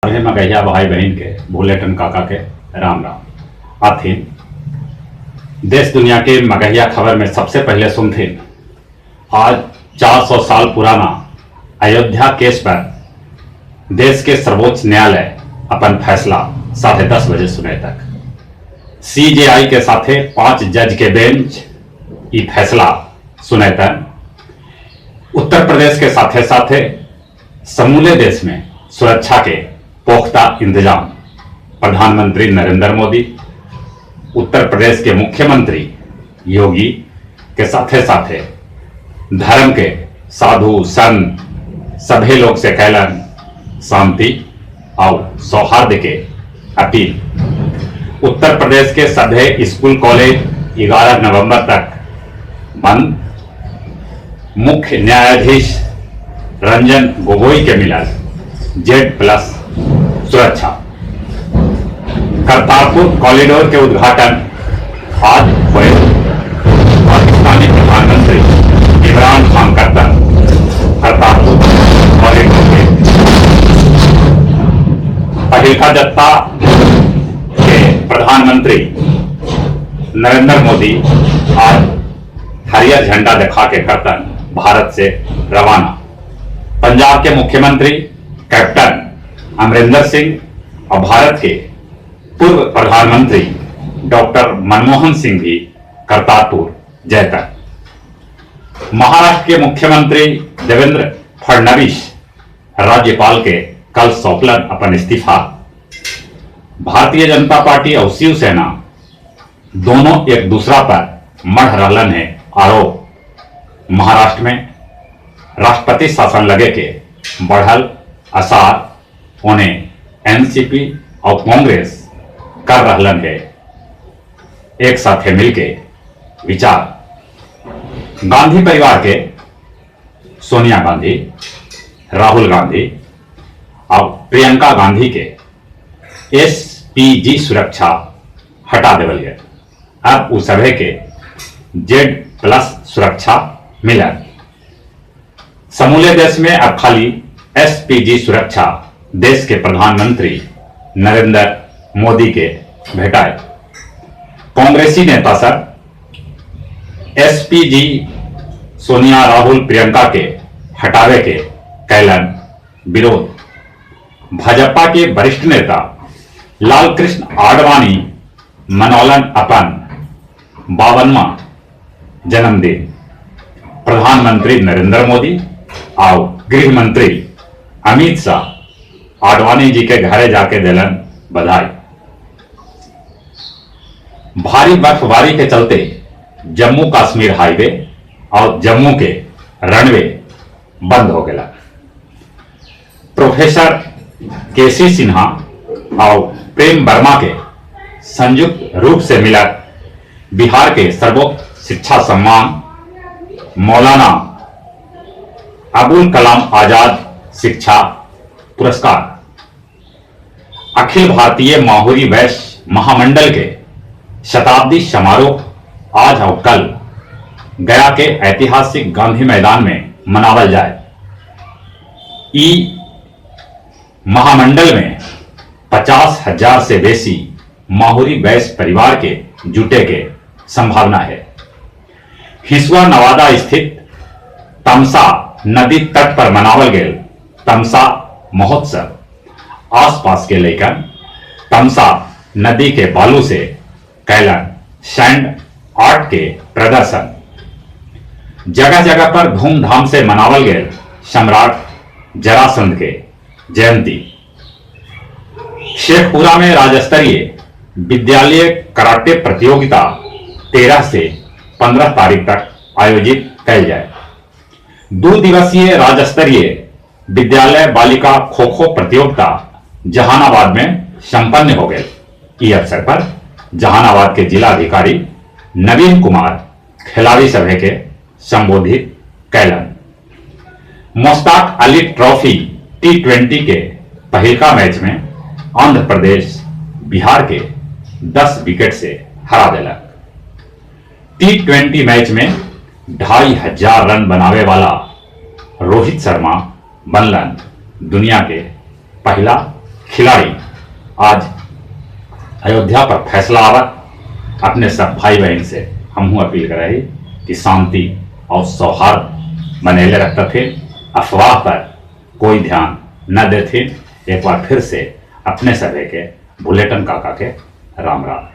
अभी मगहिया भाई बहन के भूलेटन काका के राम राम। आथिन देश दुनिया के मगहिया खबर में सबसे पहले सुनथिन आज 400 साल पुराना अयोध्या केस पर देश के सर्वोच्च न्यायालय अपन फैसला 10:30 बजे सुने तक। सीजेआई के साथे 5 जज के बेंच ई फैसला सुने तक। उत्तर प्रदेश के साथे साथे समूले देश में सुरक्षा के पुख्ता इंतजाम। प्रधानमंत्री नरेंद्र मोदी, उत्तर प्रदेश के मुख्यमंत्री योगी के साथे साथे धर्म के साधु संत सभी लोग से कैलन शांति और सौहार्द के अपील। उत्तर प्रदेश के सभी स्कूल कॉलेज 11 नवंबर तक बंद। मुख्य न्यायाधीश रंजन गोगोई के मिला Z+ सुरक्षा। करतारपुर कॉरिडोर के उद्घाटन आज हुए। पाकिस्तानी प्रधानमंत्री इमरान खान करतन करतारपुर कॉरिडोर के पहिलका जत्था के प्रधानमंत्री नरेंद्र मोदी आज हरियर झंडा दिखा के करतन भारत से रवाना। पंजाब के मुख्यमंत्री कैप्टन अमरिंदर सिंह और भारत के पूर्व प्रधानमंत्री डॉक्टर मनमोहन सिंह भी करतारपुर जयतन। महाराष्ट्र के मुख्यमंत्री देवेंद्र फडणवीस राज्यपाल के कल सौंपलन अपन इस्तीफा। भारतीय जनता पार्टी और शिवसेना दोनों एक दूसरा पर मढ़ रहलन है आरोप। महाराष्ट्र में राष्ट्रपति शासन लगे के बढ़ल आसार, उन्हें एनसीपी और कांग्रेस कर रहलन है एक साथे मिलके विचार। गांधी परिवार के सोनिया गांधी, राहुल गांधी और प्रियंका गांधी के एसपीजी सुरक्षा हटा देवल गए। अब उस सभे के Z+ सुरक्षा मिलल। समूले देश में अब खाली एसपीजी सुरक्षा देश के प्रधानमंत्री नरेंद्र मोदी के भेटाए। कांग्रेसी नेता सर एसपीजी सोनिया, राहुल, प्रियंका के हटावे के कैलन विरोध। भाजपा के वरिष्ठ नेता लालकृष्ण आडवाणी मनौलन अपन 52वां जन्मदिन। प्रधानमंत्री नरेंद्र मोदी और गृह मंत्री अमित शाह आडवाणी जी के घरे जाके दिलन बधाई। भारी बर्फबारी के चलते जम्मू कश्मीर हाईवे और जम्मू के रनवे बंद हो गया। प्रोफेसर केसी सिन्हा और प्रेम वर्मा के संयुक्त रूप से मिला बिहार के सर्वोच्च शिक्षा सम्मान मौलाना अबुल कलाम आजाद शिक्षा पुरस्कार। अखिल भारतीय माहुरी वैश्य महामंडल के शताब्दी समारोह आज और कल गया के ऐतिहासिक गांधी मैदान में मनावल जाए। ई महामंडल में 50,000 से बेसी माहुरी वैश्य परिवार के जुटे के संभावना है। हिसुआ नवादा स्थित तमसा नदी तट पर मनावल गेल तमसा महोत्सव। आसपास के लेकर तमसा नदी के बालू से कैलन सैंड आर्ट के प्रदर्शन। जगह जगह पर धूमधाम से मनावल गेल सम्राट जरासंध के जयंती। शेखपुरा में राज्यस्तरीय विद्यालय कराटे प्रतियोगिता 13 से 15 तारीख तक आयोजित कैल जाए। 2 दिवसीय राज्यस्तरीय विद्यालय बालिका खो खो प्रतियोगिता जहानाबाद में संपन्न हो गए। इस अवसर पर जहानाबाद के जिलाधिकारी नवीन कुमार खिलाड़ी सभा के संबोधित कैलन। मुश्ताक अली ट्रॉफी टी20 के पहिलका मैच में आंध्र प्रदेश बिहार के 10 विकेट से हरा दिलक। टी20 मैच में 2500 रन बनावे वाला रोहित शर्मा बनलन दुनिया के पहला खिलाड़ी। आज अयोध्या पर फैसला आवत। अपने सब भाई बहन से हमहू अपील कराई कि शांति और सौहार्द बनैले रखता थे, अफवाह पर कोई ध्यान न देते। एक बार फिर से अपने सभी के बुलेटन काका के राम राम।